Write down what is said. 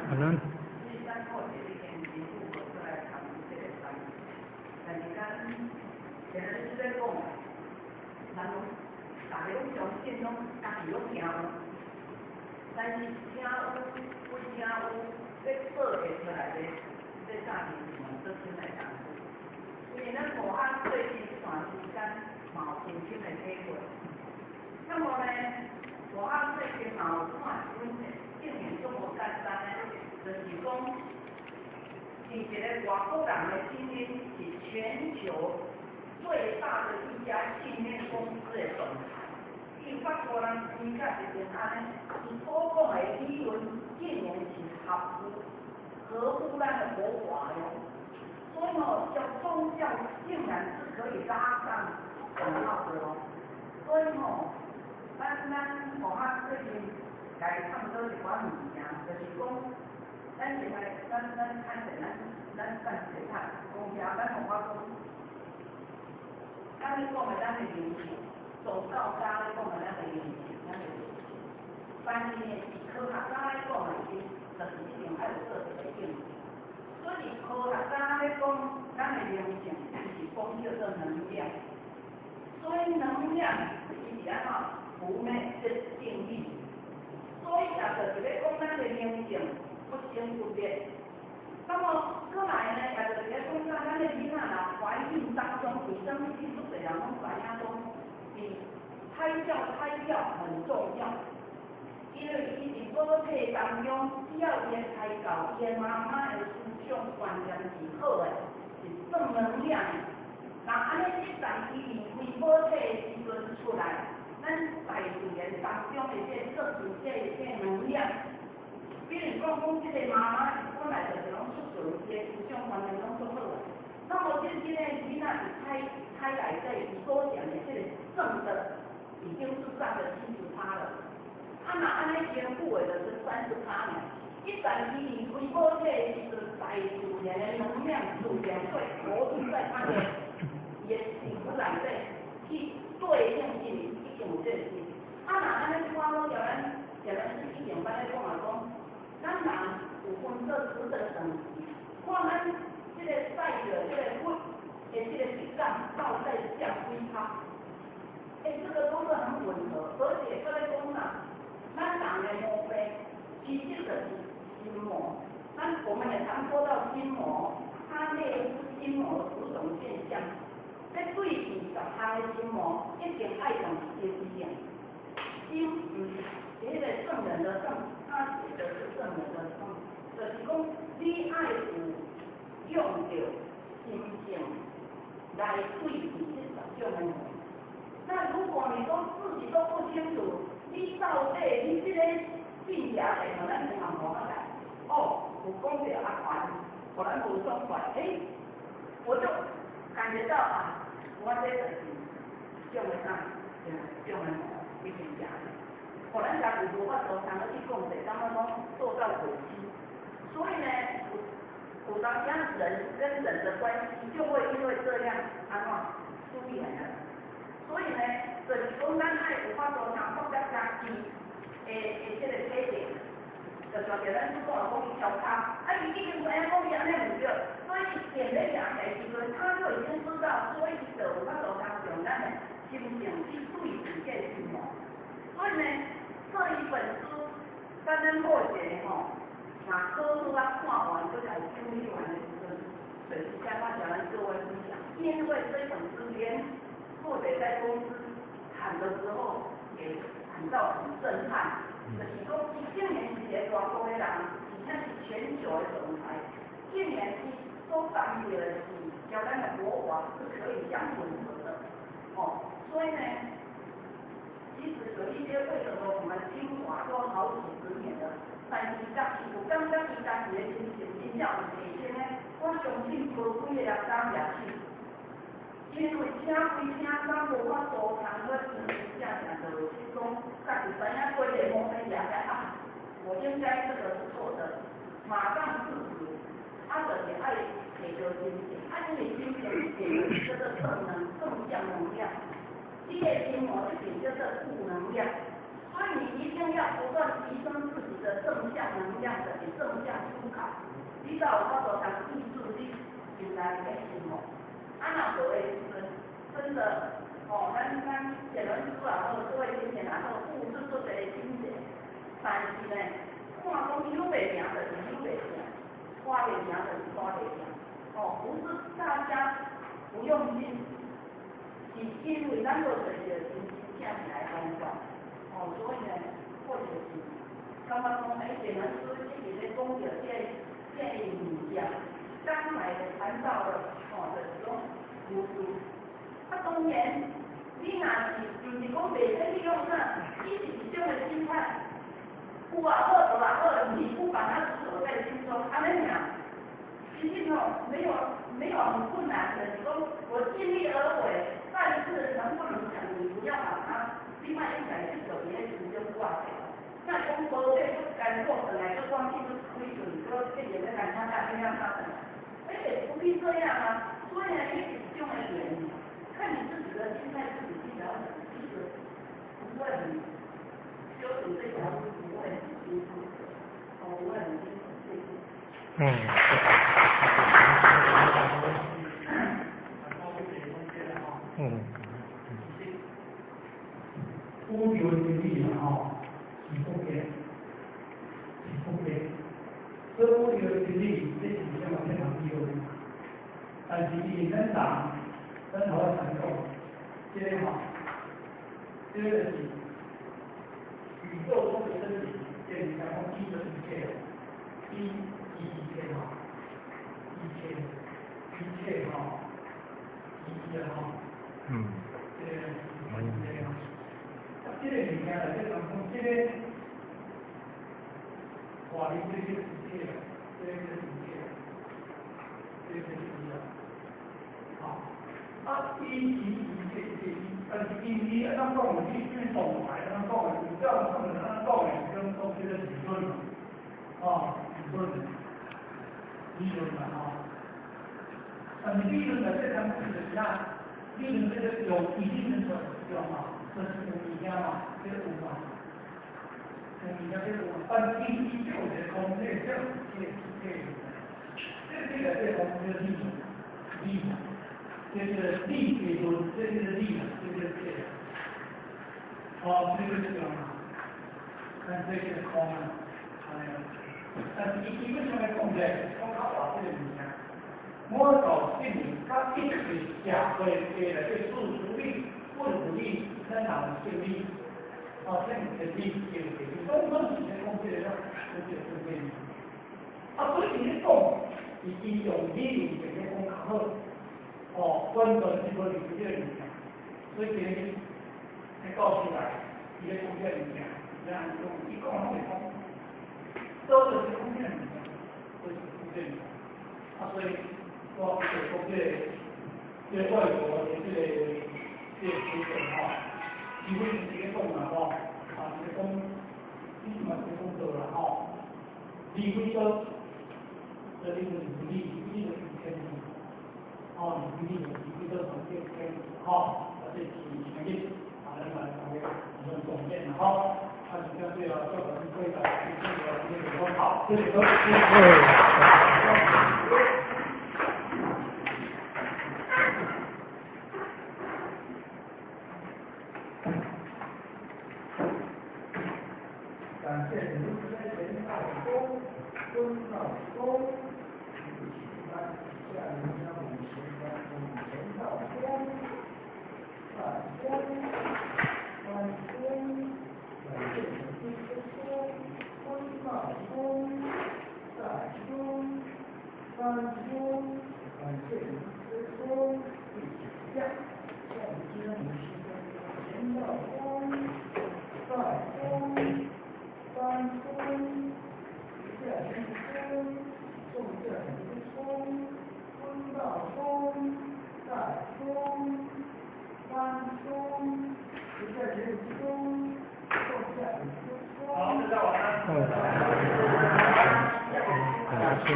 可能。其實咱好一已經辛苦過出來參這個班，但是咱現在你咧講，人攏大家攏相信，攏家己攏聽有，但是聽有歸聽有，欲做會出來的，這詐騙是嘛做真來功夫。因為咱武漢最近這段時間嘛有親身的體會，那麼呢，武漢最近嘛有看一本證明足無簡單的，就是講，佇一個外國人的精英是全球最大的一家信念公司的總裁，伊法國人感覺是按呢，伊所講的理論竟然是合乎咱的佛法喲。所以哦，叫宗教竟然是可以拉上等號的哦。所以吼，咱武漢最近來探討一寡物件，就是講，咱現在咱看者咱暫時看，講遐咱無法講，咱咧講的咱的靈性，宗教家咧講的咱的靈性，咱的靈性，但是呢，是科學家咧講的是，就是一定愛有做一個應用。所以科學家咧講，咱的靈性是講叫做能量，所以能量伊是按怎不滅的定義。所以也就是咧講，咱的靈性不生不滅。那麼過來呢，也就是咧講，咱的囡仔若懷孕當中，為啥物足濟人攏知影講，佇胎教胎教很重要，因為伊佇母體當中，只要伊的胎教，伊的媽媽的思想觀念是好的，是正能量的。那按呢一旦伊離開母體的時陣出來，咱大自然當中的這個這這能量，比如講講這個媽媽本來就是攏出自伊的思想觀念攏足好的，那麼這個囡仔佇胎內底，伊所講的這個正的，已經是佔了70%了。啊，若按呢辛苦的，就是30%呢。一旦伊離開母體的時陣，大自然的能量自然會投注在他的伊的身軀內底，去對應因已經有這個事。啊，若按呢看好，叫咱是以前捌咧講啊講，咱人有分做十個等級，看咱這個帶著這個佛的這個質感到底佔幾趴？欸，這個都是很吻合，而且閣咧講啥？咱人的毛病其實就是心魔。咱我們也常說到心魔，它列出心魔十種現象。欲對治十項的心魔，一定愛用心性。心毋是彼個聖人的聖，他寫的是聖人的聖，就是講你愛有用著心性來對治這十種的魔。那如果你都自己都不清楚，你到底你這個進行的，吼，咱就嘛無法來。哦，有講著阿權，予咱無爽快，欸，我就感覺到啊，我這就是種的啥，種的魔已經食了。予咱家己無法度通去控制，感覺講受到委屈。所以呢，有當時人跟人的關係就會因為這樣按怎疏遠了。所以呢，就是講咱愛有法度通放在家己的這個體驗，就像咱主講講伊調跤，啊，伊已經知影講伊按呢毋對，所以點咧行起來時陣，他就已經知道，所以伊就有法度通用咱的心性去對治這個心魔。所以呢，這一本書，咱目前吼，若考試啊看完，閣來整理完的時陣，就是將我向咱各位分享，因為這本書連或者在公司談的時候，也感到很震撼。就是講，伊竟然是一個外國的人，而且是全球的總裁，竟然伊所談的是佮咱的佛法是可以相吻合的，哦，所以呢，其實有一些為什麼我們聽法都好幾十年了，但是確實有感覺伊家己的心情真正有提升呢？我相信無幾個人敢舉手。因為聽歸聽，咱無法度通去真真正正就是講，家己知影規个毛病掠起啊，我應該這個是錯的，馬上制止，啊，就是愛提著心性，啊，因為心性是叫做正向能量，這個心魔一定叫做負能量，所以你一定要不斷提升自己的正向能能量的，正向思考，你才有法度通记住你心内的生活。啊，若无的时阵，真的，哦，咱写本书也好，各位经典也好，故事做一个经典，但是呢，看讲扭袂行就是扭袂行，拖袂行就是拖袂行。哦，不是大家不用心，是因为咱无找著真真正正的方法。哦，所以呢，我就是感覺講，欸，這本書一直咧講著這個物件，剛才談到的，哦，就是講無私。啊，當然，你若是毋是講袂使利用啥，伊是一種的心態，有也好，無也好，你不把它執著在心中，按呢爾。其實吼，沒有很困難的，是講我盡力而為，但是能不能成，你不要把它另外一來去做別的心中掛掉。那講無這不艱苦，轉來閣講去閣虧損，閣變成咧幹啥啥變啥啥的，欸，不必這樣啊。所以呢，伊是一種的緣，看你自己的心態，自己去調整，其實不會很修行這條路不會很辛苦的，哦，不會很辛苦，謝謝。宇宙真理啦吼，是不變，是不變。所以宇宙真理，這是啥物天堂地獄？但是伊咱人，咱頭仔常講，這個吼，這個就是宇宙中的真理，這個講一的一切，一一切吼，一切一切吼，一切吼，這個這個。這個物件內底當中，這個話語這個一切，這個一切，這個一切，好，啊，一一一切一切一，但是因伊按怎講的，你對動態按怎講的，有這樣講的按怎講的，講講這個理論，啊，理論，理論啦吼。但是理論內底當中就是啥？理論這個有一定的作用嘛。這是有物件嘛，這個有嘛，有物件這個有，但是伊就有一個空，這個這這這這這個這空這個理理，這個理理論，這個理，這個這個，哦，這個這個嘛，但這個空啊，哎呀，但是伊基本上來講者，講較大這個物件，我到證明，甲一切社會的內底事實理、問題。咱人有勝利，哦，勝勝利，對不對？攏總是咧講這個啦，講這個分別。啊，所以伊咧講，是伊用理論咧講較好，哦，完全是無認這個物件。所以今日喺教室內，伊咧講這個物件，咱講伊講攏會講，都就是講這個物件，都是講這個物件。啊，所以我就講這個，這個外國的這個思想吼。基本是咧講啦吼，啊，是咧講，你嘛是講道啦吼，離非道，這你就是理，你就是天理，吼，離非理，離非道從變天，吼，啊，這是啥物？啊，咱來大家共同共勉啦吼，啊，就這樣對啊，教導你可以大家這個好，謝謝各位。感謝盧先道公、孙道公，下人家五贤五贤道公，大公，三公，感謝卢先公、孙道公，大公，三公，感謝盧先公，下下人家五贤道公，大公。三公，下天公，宋下天公，孙道公，大公，三公，下天公，宋下天公。好，大家晚安。嗯，感謝。